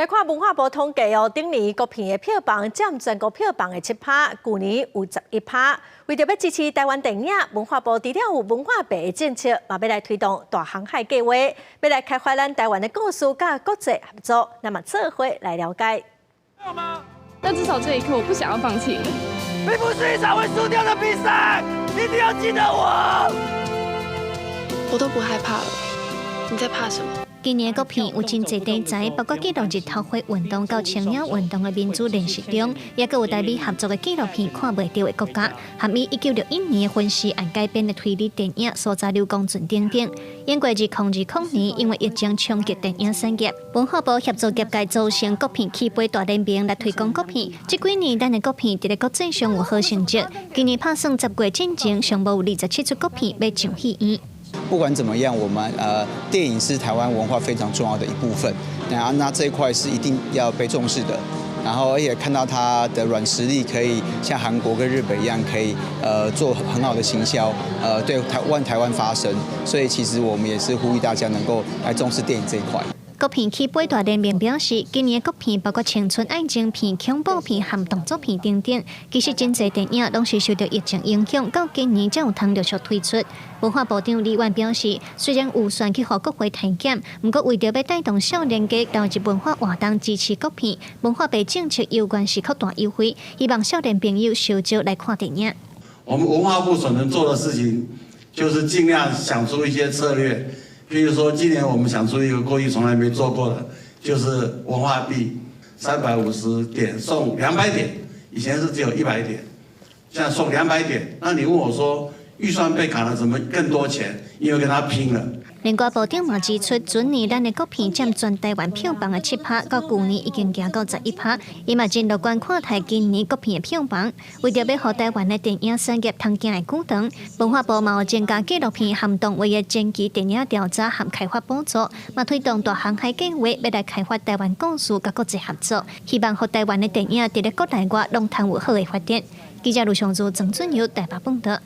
來看文化部統計哦，頂年國片的票房佔全國票房的7趴，舊年有11趴。為著欲支持台灣電影，文化部除了有文化幣的政策，嘛欲來推動大航海計畫，欲來開發咱台灣的故事，佮國際合作。那麼做伙來了解。但至少這一刻，我不想要放棄。並不是一場會輸掉的比賽，一定要記得我。我都不害怕了，你在怕什麼？今年國片有真濟題材，包括記錄日頭花運動到青鳥運動的民主練習中，也閣有台美合作的紀錄片《看袂著的國家》，和以1961年分屍案改編的推理電影《蘇扎溜公船》等等。經過2020年，因為疫情衝擊電影產業，文化部協助業界組成國片起飛大聯盟來推廣國片。這幾年，咱的國片佇咧國際上有好成績。今年拍算10月進前，上無有27齣國片欲上戲院。不管怎麼樣，我們電影是台灣文化非常重要的一部分，那這一塊是一定要被重視的。然後而且看到它的軟實力可以像韓國跟日本一樣，可以做很好的行銷，對台灣發聲。所以其實我們也是呼籲大家能夠來重視電影這一塊。國片起飛大聯盟表示，今年的國片包括青春愛情片、恐怖片和動作片等等。其實真濟電影攏是受著疫情影響，到今年才有通陸續推出。文化部長李萬表示，雖然預算去予國會提減，毋過為著欲帶動少年家投入文化活動，支持國片，文化部政策猶原是擴大優惠，希望少年朋友受招來看電影。我們文化部所能做的事情，就是盡量想出一些策略。譬如說，今年我們想出一個過去從來沒做過的，就是文化幣350點送200點，以前是只有100點，現在送兩百點。那你問我說，預算被砍了，怎麼更多錢？因為跟他拼了。另外，部長嘛指出，準年咱的國片佔全台灣票房的7趴，到舊年已經行到11趴。伊嘛真樂觀看待今年國片的票房。為著欲予台灣的電影產業通行會久長，文化部嘛有增加紀錄片和動畫的前期電影調查和開發補助，嘛推動大航海計畫，欲來開發台灣故事佮國際合作，希望予台灣的電影佇咧國內外攏通有好的發展。記者盧尚祖、曾俊友台北報導。